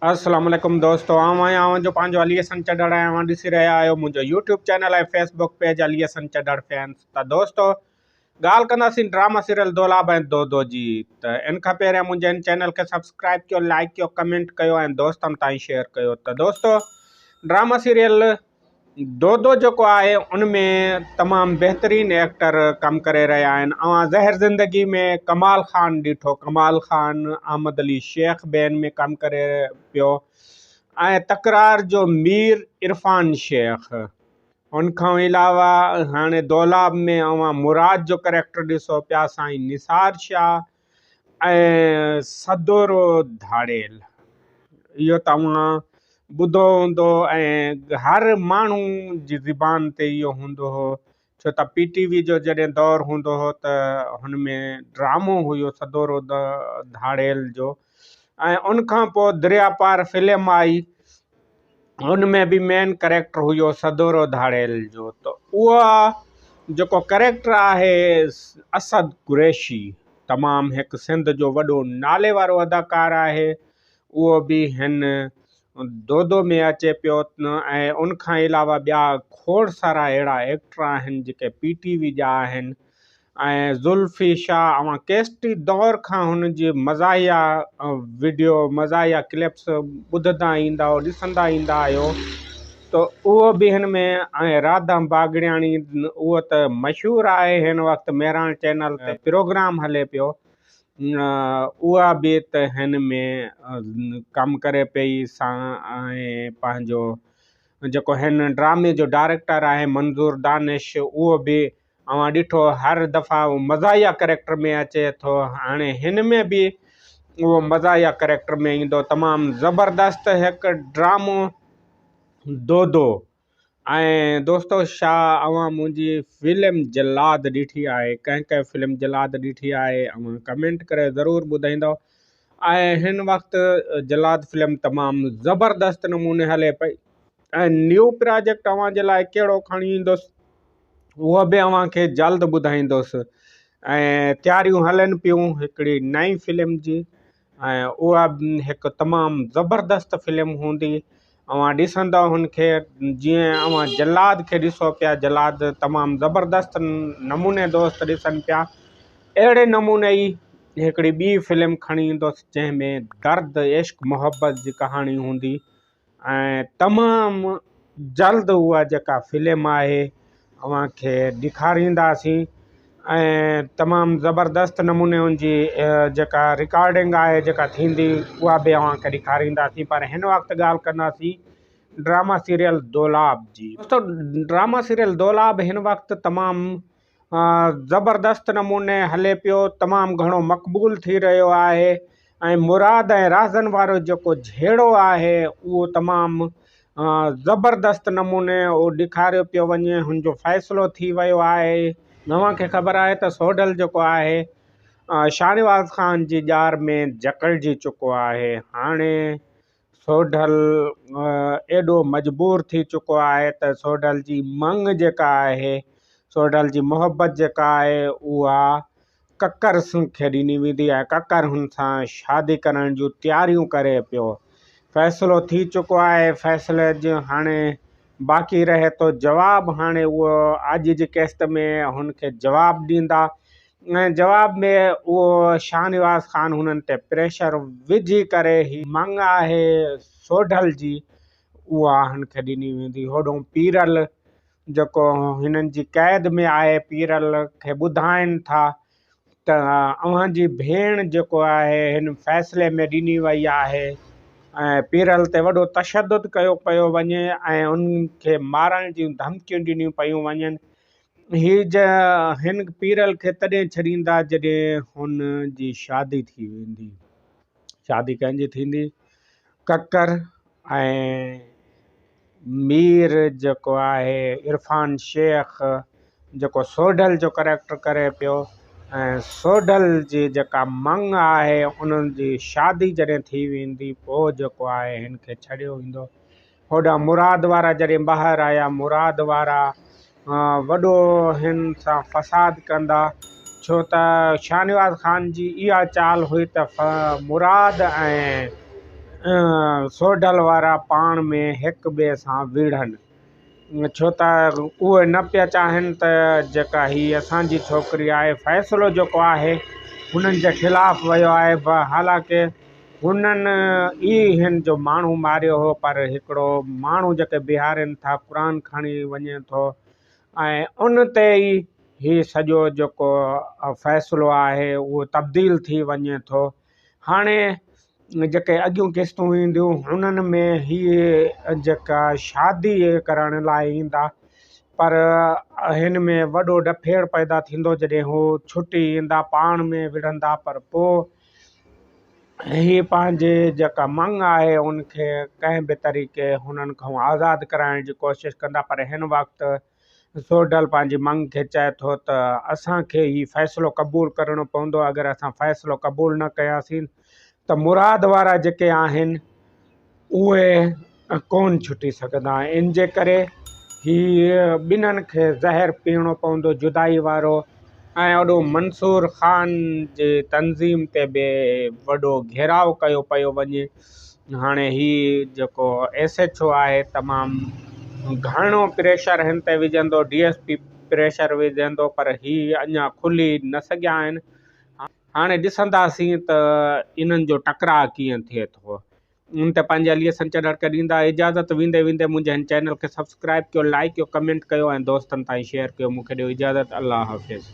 السلام عليڪم دوستو آئون آهيان اوهان جو پنهنجو علي حسن چڍڙ ۽ اوهان ڏسي رهيا آهيو منهنجو YouTube channel ۽ Facebook page Ali Hassan Chadhar fans ته دوستو ڳالهه ڪنداسين ڊراما سيريل دولاب ۽ دودو جي ته ان کان پهريان منهنجي هن چينل کي سبسڪرائب ڪيو لائڪ ڪيو ڪمينٽ ڪيو ۽ دوستن تائين شيئر ڪيو ته دوستو ڊراما سيريل دودو جيڪو آهي ان ۾ تمام بهترين ايڪٽر ڪم ڪري رهيا آهن اوهان زهر زندگي ۾ ڪمال خان ڏٺو ڪمال خان احمد علي شيخ به ان ۾ ڪم ڪري پيو ۽ تڪرار جو مير عرفان شيخ ان کان علاوه هاڻي دولاب ۾ اوهان مراد جو ڪريڪٽر ڏسو پيا سائين نثار شاهه ۽ سدورو ڌاڙيل اهو ته اوهان ٻڌو هوندو ۽ هر ماڻهو جي زبان تي اهو هوندو هو ڇو ته پي ٽي وي جو جڏهن دور هوندو هو ته هن ۾ ڊرامو هيو سدورو ڌاڙيل جو ۽ ان کان پوء دريا پار فلم آئي ان ۾ به مين ڪريڪٽر هيو سدورو ڌاڙيل جو ته اها جيڪو ڪريڪٽر آهي اسد قريشي تمام هڪ سنڌ جو وڏو نالي وارو اداڪار آهي اهو به هن دودو ۾ اچي پيو ۽ ان کان علاوه ٻيا کوڙ سارا اهڙا ايڪٽر آهن جيڪي پي ٽي وي جا آهن ۽ زلفي شاهه اوهان ڪيسٽي دور کان هن جي مزاحيه وڊيو مزاحيه ڪلپس ٻڌندا ايندا ڏسندا ايندا آهيو ته اهو به هن ۾ ۽ راڌا باگڙياڻي اهو ته مشهور آهي هن وقت مهراڻ چينل تي پروگرام هلي پيو اها به ته هن ۾ ڪم ڪري پئي سان ۽ پنهنجو جيڪو هن ڊرامي جو ڊائريڪٽر آهي منظور دانش اهو به اوهان ڏٺو هر دفعا هو مزاحيه ڪريڪٽر ۾ اچي ٿو هاڻي هن ۾ به اهو مزاحيه ڪريڪٽر ۾ ايندو تمام زبردست هڪ ڊرامو دودو ۽ دوستو شا اوهان منهنجي فلم جلاد ڏٺي آهي ڪنهن ڪنهن فلم جلاد ڏٺي آهي اوهان ڪمينٽ ڪري ضرور ٻڌائيندو ۽ هن وقت جلاد فلم تمام زبردست نموني هلي پئي ۽ نيو پراجيڪٽ اوهان جي لاء ڪهڙو کڻي ايندس اهو به اوهان کي جلد ٻڌائيندس ۽ تياريون هلن پيون هڪڙي نئين فلم جي ۽ اها هڪ تمام زبردست فلم هوندي اوهان ڏسندؤ هن کي جيئن اوهان جلاد کي ڏسو پيا جلاد تمام زبردست نموني دوست ڏسن پيا اهڙي نموني ئي هڪڙي ٻي فلم کڻي ايندس جنهن ۾ درد عشق محبت جي ڪهاڻي هوندي ۽ تمام جلد اها جيڪا فلم آهي اوهان کي ڏيکارينداسين ۽ تمام زبردست نموني ان جي جيڪا رڪارڊنگ آهي جيڪا ٿيندي اها به اوهان کي ڏيکارينداسين پر هن وقت ڳالهه ڪنداسين ڊراما سيريل دولاب جي. دوستو ڊراما سيريل دولاب هن وقت تمام زبردست نموني هلي پيو تمام گهڻو مقبول ٿي رهيو آهي ۽ مراد ۽ رازن وارو جيڪو جهيڙو آهي اهو تمام زبردست نموني اهو ڏيکاريو پيو وڃي هن جو فيصلو ٿي ويو آهي. اوهان کي خبر آهي ته سوڍل جيڪو آهي شاهنواز خان جي ڄار ۾ جڪڙجي چڪو آهي هاڻي سوڍل ايڏو مجبور ٿي چڪو آهي ته سوڍل جي مڱ جيڪا آهي، سوڍل جي محبت جيڪا آهي اها ڪڪر کي ڏني ويندي ۽ ڪڪر هن سان شادي ڪرڻ جون تياريون ڪري پيو. فيصلو ٿي چڪو آهي، فيصلي جو هاڻي باقي رهي ٿو جواب هاڻي اهو اڄ جي قسط ۾ هن کي جواب ڏيندا ۽ جواب ۾ اهو شاهنواز خان هنن تي پريشر وجهي ڪري هي مڱ آهي سوڍل جي اها هن کي ڏني ويندي هوڏهون پيرل جيڪو هنن جي قيد ۾ آهي پيرل کي ٻڌائين ٿا ته اوهان جي ڀيڻ جيڪو آهي هن فيصلي ۾ ڏني وئي آهي ۽ پيرل تي وڏو تشدد ڪيو پيو وڃي ۽ ان کي مارڻ جون ڌمڪيون ڏنيون پيون وڃن هي هن پيرل کي تڏهن ڇڏيندا جڏهن هن جي شادي ٿي ويندي شادي ڪنهن جي ٿيندي ڪڪر ۽ مير جيڪو آهي عرفان شيخ جيڪو سوڍل جو ڪريڪٽر ڪري پيو ۽ سوڍل جي جيڪا مڱ آهي ان جي شادي جڏهن ٿي ويندي پوء جيڪو آهي هن کي ڇڏيو ويندو. هوڏانهن مراد وارا جڏهن ٻاهر آيا مراد وارا وڏو هن سان فساد ڪندا ڇو ته شاهنواز خان جي اها چال هئي ته مراد ۽ سوڍل وارا پاڻ ۾ هڪ ٻئي سان وڙهن ڇو ته اهي نه پيا چاهين ته جيڪا هي اسان جي ڇوڪري آهي فيصلو جيڪو آهي هنن جي خلاف ويو آهي حالانڪه هنن ئي هن جو ماڻهو ماريو هو پر هڪڙو ماڻهو جيڪي بيهارين ٿا قرآن کڻي وڃي ٿو ۽ ان تي ئي هي سڄو جيڪو فيصلو آهي اهو تبديل ٿي وڃي ٿو هاڻي جيڪي اڳيون قسطون اينديون انهن ۾ هي جيڪا شادي ڪرڻ لاء ايندا پر هن ۾ وڏو ڏڦيڙ پيدا ٿيندو جڏهن هو ڇٽي ايندا پاڻ ۾ وڙهندا پر پوء هي پنهنجي جيڪا مڱ آهي ان کي ڪنهن به طريقي هنن کان آزاد ڪرائڻ جي ڪوشش ڪندا پر هن وقت سوڍل پنهنجي مڱ کي چئي ٿو ته اسان کي هي فيصلو قبول ڪرڻو پوندو، اگر اسان فيصلو قبول نه ڪياسين ته مراد وارا جيڪي آهن اهي ڪونه ڇٽي سگهندا، ان جي ڪري هي ٻنهن کي زهر پيئڻو پوندو جدائي وارو ۽ اوڏو منصور خان جي تنظيم تي به وڏو گهيراء ڪيو پيو وڃي. هاڻي هي جيڪو ايس ايڇ او آهي تمام گهڻو پريشر هن تي وجهندو ڊي ايس پي پريشر وجهندو پر هي اڃا کلي نه سگهيا آهن هاڻي ڏسنداسين ته انهن جو ٽڪراء ڪيئن ٿئي ٿو ان تي پنهنجي علي حسن چنڙ کي ڏيندا اجازت ويندي ويندي منهنجي هن چينل کي سبسڪرائب ڪيو لائڪ ڪيو ڪمينٽ ڪيو ۽ دوستن تائين شيئر ڪيو مون کي ڏيو اجازت الله حافظ.